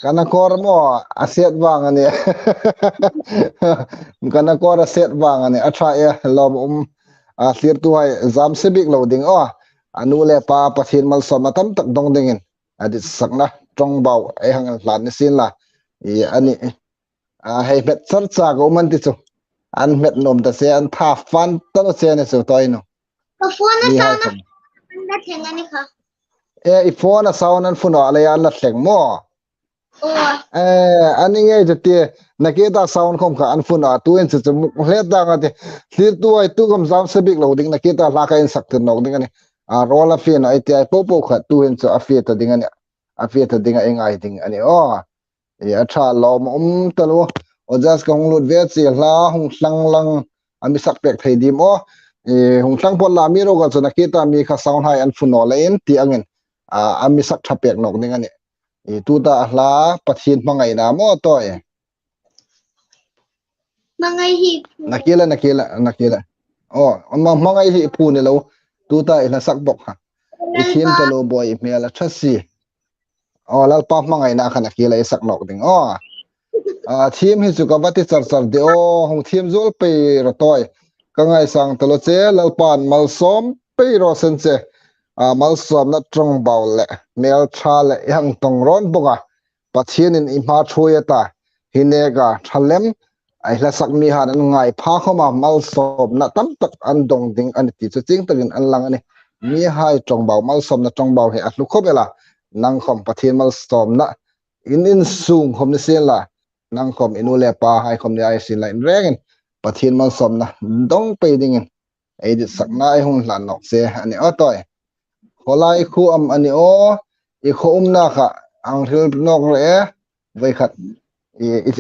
Ka na kawr maw, a set vang a nih. Ka na kawr a set vang a nih. A ṭha e, lawm um. A thlirtuhai zam se bik lo ding aw. a nu le pa Pathien malsawmna tam tak dong dingin a ditsakna ṭawngbau ei hang hlan ni sien la. I, ani, a, hei hmet char char ka um an ti chu. An hmet nuom ta se, an tha fan ta naw che ni chu, tawi nu. Ka phone a sound a, an la thleng a ni kha. E, i phone a sound an fun naw a, lei an la thleng maw? Aw. E, a ni ngei chu ti, nakie ta sound khom kha an fun naw a, tuhin chu chu muk hle ta nga ti. Thlirtuhai tu khom zam se bik lo ding, nakie ta hla kha insak tir nawk ding a nih. A, rawl a fe naw ei ti ai po po kha tuhin chu a fe ta ding a nih. A fe ta ding a, ei ngai ding a nih. Aw. E, a ṭha lawm um taluo. Aw, just ka hung lut ve che, hla hung thlang lang a mi sak pek thei dim aw. E, hung thlang phawt la, mi ro ka chu nakie ta mi kha sound hai an fun naw leiin ti angin, a, a mi sak ṭha pek nawk ding a nih. I, tuta a hla Pathien hmangaina maw tawi? Hmangai hi phu. Nakie la, nakie la, nakie la. Aw, ama hmangai hi phu ni lo. Tuta i hla sak bok ha. I thiem taluo boi, i hmel a ṭha si. Aw, Lalpa hmangaina kha nakie la i sak nawk ding. Aw. A, thiem hi chu ka va ti char char de aw, hung thiem zuol pei rawh tawi. Ka ngaisang taluo che, Lalpan malsawm pei raw seh che. A, malsawmna ṭawngbau le, hmel ṭha le, i hang tong rawn bok a. Pathienin i hma ṭhuoi a ta, hi neka ṭha lem, ei hla sak mihai an ngai pha khoma malsawmna tam tak an dong ding a nih ti chu chieng takin an lang a nih. Mihai ṭawngbau, malsawmna ṭawngbau hi a hlu khawp el a, nang khom Pathien malsawmna in insung khom ni sien la, nang khom i nu le pahai khom ni ei sien la, in rengin Pathien malsawmna dong pei dingin ei ditsakna ei hung hlan nawk che a nih aw tawi. Khawlai khu am a ni aw, i khaw umna kha hang hril nawk rawh e, voi khat. I, i, i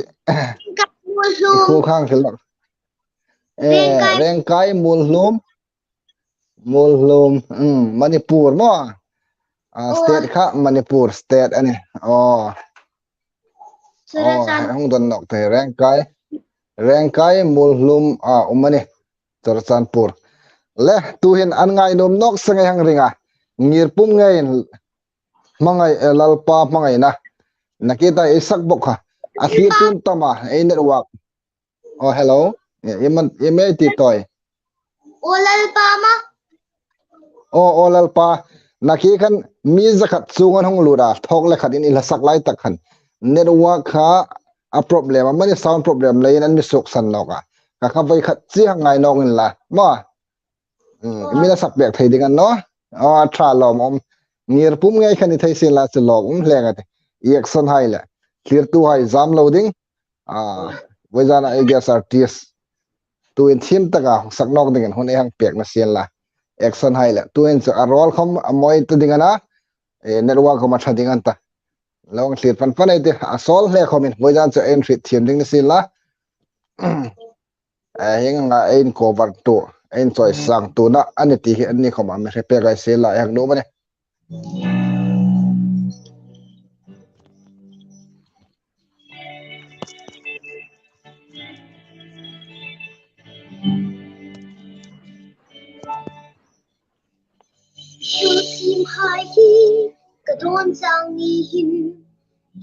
khu kha hang hril nawk. E, Rengkai. Rengkai, Muolhlum. Muolhlum, um, Manipur maw? A, aw. State kha Manipur state a nih. Aw. Churachandpur. Aw, hung don nawk te, Rengkai. Rengkai, Muolhlum a um a nih. Churachandpur. Le, tuhin an ngai nuom nawk seng ei hang ring a. Ngirpum ngeiin hmangai, eh, Lalpa hmangaina. Nakie ta i sak bok ha. A thlir tun tam a, ei network. Oh, hello. I, i man, i mi ti tawi. Aw Lalpa ma. Aw, aw Lalpa. Nakie khan mi za khat chunga hung lut a, thawk le khatin i hla sak lai tak khan network kha a problem, amanih sound problem leiin an mi suksan nawk a. Kha kha voi khat chi hang ngai nawk inla. Maw. Mm, mi la sak pek thei ding a ni naw. Aw, a ṭha lawm um. Ngirpum ngei khan i thei sien la chu lawm um hle ka ti. I action hai le. Thlirtuhai zam lo ding. A, vawizana ei guest artist. Tuhin thiem taka sak nawk dingin hun ei hang pek naw sien la. Action hai le. Tuhin chu a rawl khom a mawi ta ding a na. E, network khom a ṭha ding a ni ta. Lo hang thlir pan pan ei ti. A sawl hle khomin. Vawizan chu ei hriet thiem ding ni sien la. Eh, hieng anga ei incover tu, ei inchawisang tuna a ni ti hi anni khoma mi hre pek ei sien la, ei hang nuom a nih. Thil thiem hai hi ka dawn chang ni hin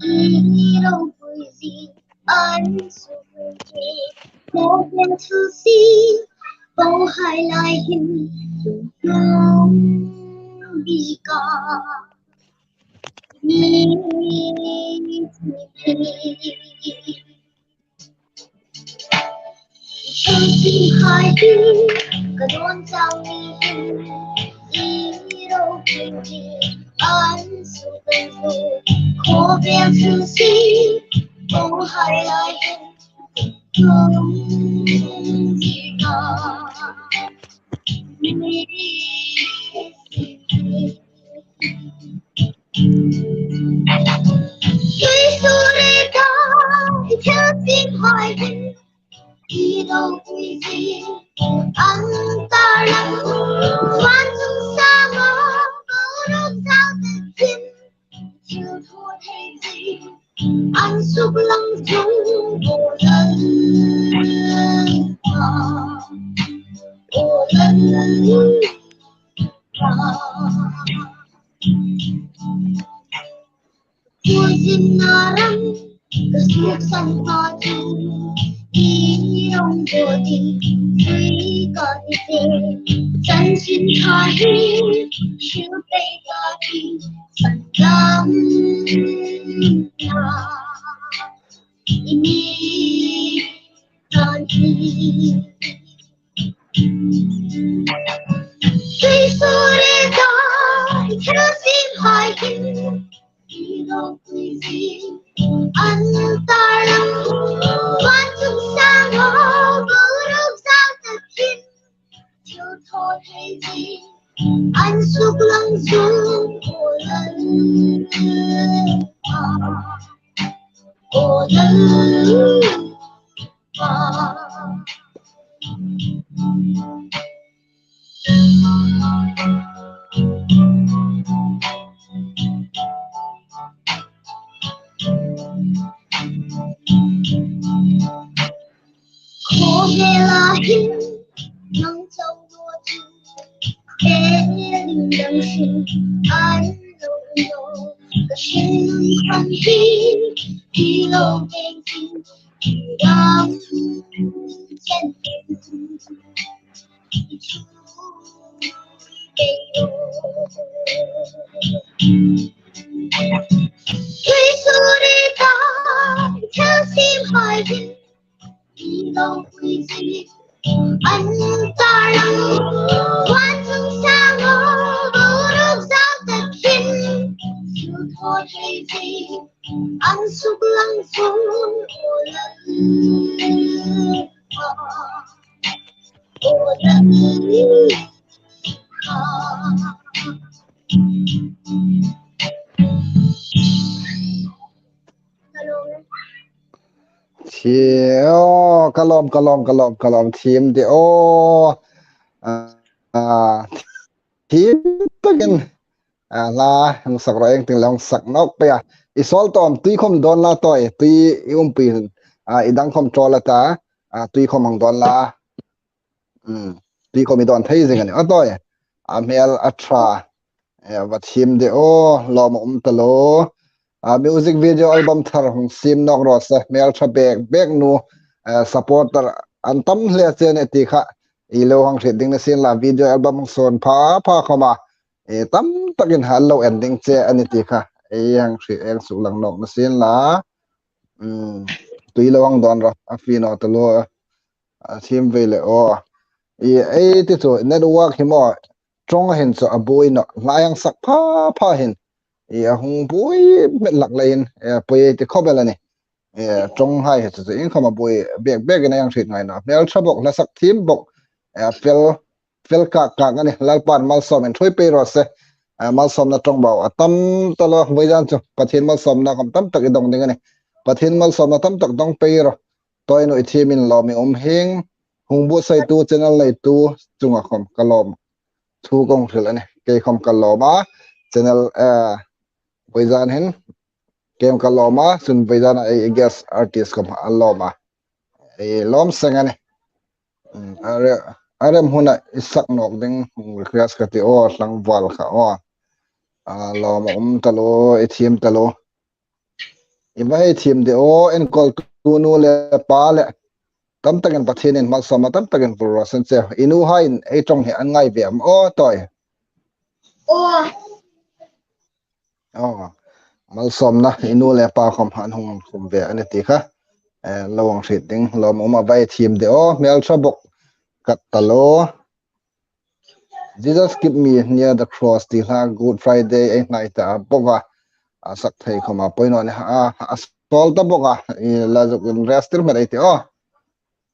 i ropui zie an suk zie. Ko pen thu si, ko hai lai hin lung lung bik a. Ni, ni, ni, ni. Thil thiem hai hi ka dawn chang ni hin i ropui zie an suk an suk. Ko pen thu si, ko hai lai hin lung bik a. An suk lang chung bo lal pa, bo lal pa. Tuizin na ram ka suk san pa chu i rong bo ding zui ka ni te. Kan sin kha hi, sil pei ka hi, san lam na. Ini kan hi. Tui sure ka, thil sim hai hin. An tar lam, van chung sang ho, boruok zau takin, thil thaw thei zing, an suklang zung, o Lalpa, o Lalpa. Khawvela hin nang chau naw chu, e ring dang sin an lo lo, ka sin kham hi, ti lo ding sin, dam chen. An suklang zung, o Lalpa, o Lalpa. Thi-, aw, ka lawm, ka lawm, ka lawm, ka lawm, thiem de aw. A, a, thiem takin, a, la, hang sak ro eng ting la, hang sak nawk pei a. I sawl tawm, tui khom dawn la tawi, tui i umpui, a, i dang khom chawl a ta, a, tui khom hang dawn la. Mm. Tui khom i dawn thei zing a nih. A tawi. A hmel a ṭha. E, va thiem de aw, lawm a um ta lo. A, music video album thar hung siem nawk raw se. Hmel ṭha bek bek nu. E, supporter an tam hle che ni ti kha. I lo hang hriet ding ni sien la, video album hung sawn pha pha khom a. E, tam takin hang lo en ding che a ni ti kha. E, hang hriet, hang suklang nawk ni sien la. Mm. Tui lo hang dawn ro. A fie naw ta lo. A thiem ve le aw. I, ei ti chu network hi maw, ṭawng a hin chu a buoi nawh, hla hang sak pha pha hin. I, a hung buoi met lak leiin, e, poi ei ti khawp el a nih. E, ṭawng hai hi chu, chu ieng khom a buoi bek bek in a hang hriet ngai nawh. Hmel ṭha bawk, hla sak thiem bawk. E, fel, fel kak kak a nih. Lalpan malsawm inṭhuoi pei raw se. E, malsawmna ṭawngbau a tam ta lo. Vawizan chu Pathien malsawmna khom tam tak i dawng ding a nih. Pathien malsawmna tam tak dawng pei rawh. Tawi nu, i thiem in lawm i um hieng. Hung buotsaitu, channel neitu chunga khom ka lawm thu ka hung hril a nih. Kei khom ka lawm a, channel, eh, vawizan hin kei khom ka lawm a, chun vawizan a ei guest artist khom a lawm a. Ei lawm seng a nih. Mm, a re-, a rem huna i sak nawk ding hung request ka ti aw, tlangval kha aw. A lawm a um ta lo, i thiem ta lo. I va hei thiem de aw, enkawltu nu le pa le tam takin Pathienin malsawmna tam takin pur raw se. I nuhaiin ei ṭawng hi an ngai ve am aw tawi? Aw. Aw. Malsawmna i nu le pa khom an hung khum ve a ni ti kha. Eh, lo hang hriet ding, lawm um a, va hei thiem de aw, hmel ṭha bawk ka ta lo. Jesus keep me near the cross ti hla Good Friday ei hnai ta bawk a, a sak thei khom a, poi naw ni a, a sawl ta bawk a, i la zuk inrest tir hmet ei ti aw.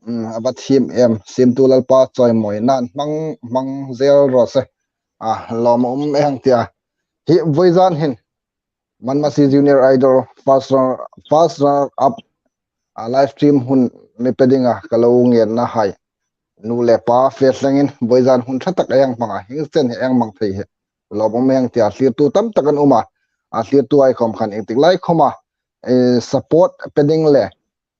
Mm, a va thiem em, siemtu Lalpa chawimawi nan hmang, hmang zel raw se. A, lawm a um ei hang ti a. Hi vawizan hin Manmasi Junior Idol first runner, first runner up, a, live stream hun mi pe dinga ka lo ngenna hai nu le pa fe tlangin vawizan hun ṭha tak ei hang hmang a, hieng chen hi ei hang hmang thei hi lawm um ei hang ti a. Thlirtu tam tak an um a, a, thlirtu hai khom khan ieng tik lai khom a, eh, support pe ding le,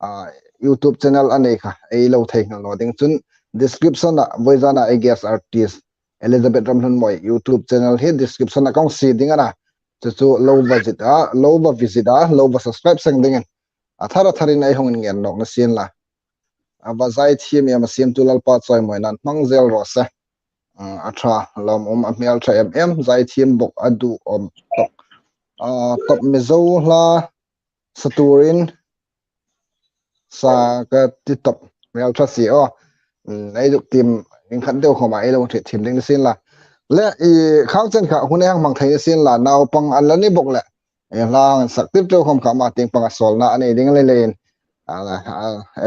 a, YouTube channel a nei kha ei lo theinghil naw ding chun description a vawizan a ei guest artist Elizabeth Ramhlunmawi YouTube channel hi description a ka hung sie ding a na. Chu chu lo va visit a, lo va visit a, lo va subscribe seng dingin a thar a tharin ei hung ngen nawk ni sien la. A va zai thiem em, a siemtu Lalpa chawimawi nan hmang zel raw se. A ṭha, lawmum a hmel ṭha em em, zai thiem bawk a duh awm tawk. Top Mizo hla sa turin sa ka ti top hmel ṭha si aw. Ei duk tim, inkhat deu khawma ei lo hriet thiem ding ni sien la. Le i khang chen kha hun ei hang hmang thei ni sien la, naupang an la ni bawk le. Ei hla hang sak tir ṭeu khawm kha ama tieng panga sawlna a nei ding le leiin.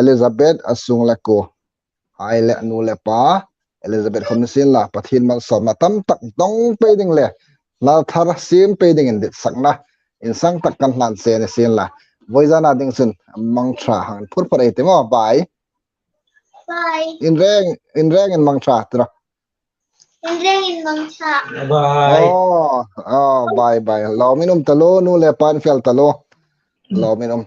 Elizabeth a sung le ku. Hai le nu le pa, Elizabeth khawm ni sien la, Pathien malsawmna tam tak dong pei ding le, hla thar siem pei dingin ditsakna insang tak kan hlan che ni sien la. Vawizana ding chun mangṭha hang phur phur ei ti maw, bye. Bye. In reng, in rengin mangṭha tira. In rengin mangṭha. Bye. Oh, oh, bye bye. Lawmin um ta lo, nu le pa in fel ta lo. Lawmin um.